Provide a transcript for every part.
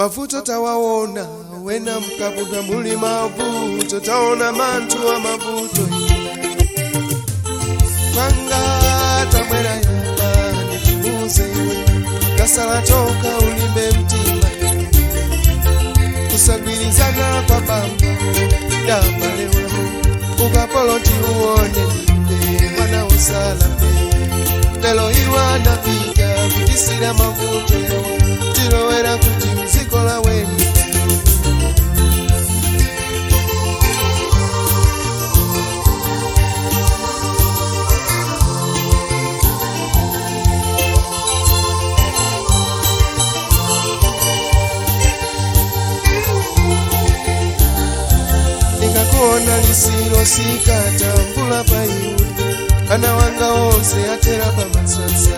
Mavuto tawaona wena mkabuda muli mavuto taona mantu wa mavuto Kwanga tamwera yapa nikuuze iwe kasala toka ulimbe mtima iwe kusagwirizana kwa bamba dambalewa ukapoloti uone mbe mwana usalape lelo iwa napita kutisira mavuto yawa tilowera kuti mzikola weni Nikakuona lisilo sikata mvula pa iwe ana wanga onse atera pa masasa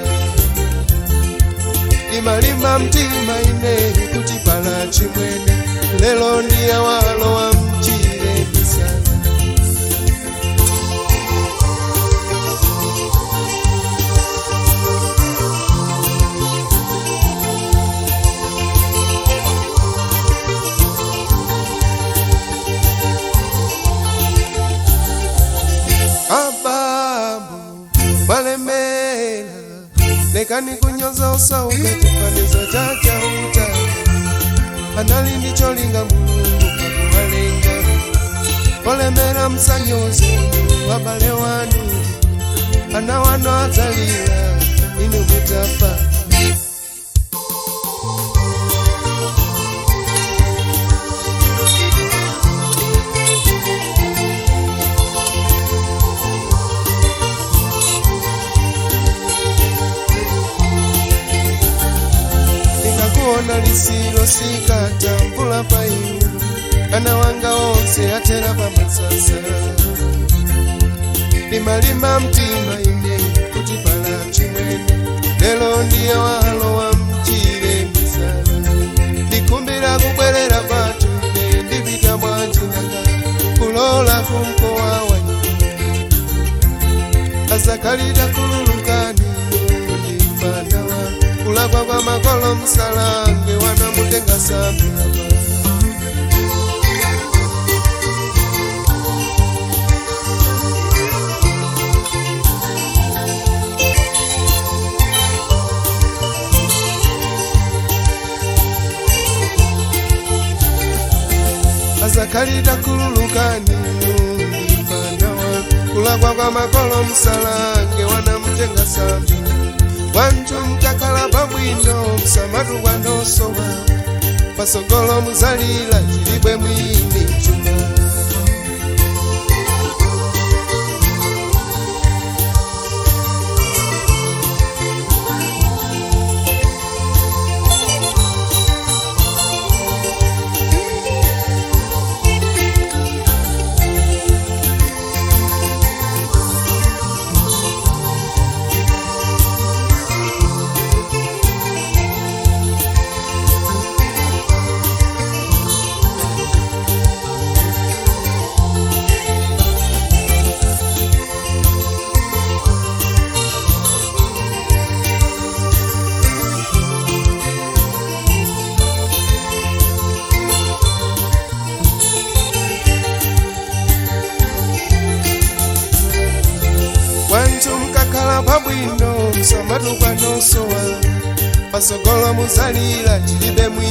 Limalima mtima ine kuti pala chimwene lelo ndiye walo wa mchire misana Abambo walemela lekani kunyoza osauka chifanizo cha chauta anali ndicholinga Mulungu pakuwalenga olemera msanyoze wabale wanu ana wano adzalira inu mutafa. Nikakuona lisilo sikata mvula pa iwe ana wanga onse atera pa masasa limalima mtima ine kuti pala chimwene lelo ndiye walo wa mchire misala ndikumbira kubwerera kwathu ine ndipita bwanji nanga kulola kumkowa wanyu azakalita kululukani ndimanawa kulakwa kwa makolo msalange wanamutenga samilapa. Azakalita kululukani ndimanawa kulakwa kwa makolo msalange wanamutenga samila wantu mkakhala pabwino msamatu kwanosowa pasogolo muzalira chilibwe mwini chuma. Wantu mkakhala pabwino msamatu kwanosowa pasogolo muzalira chilibe mwini.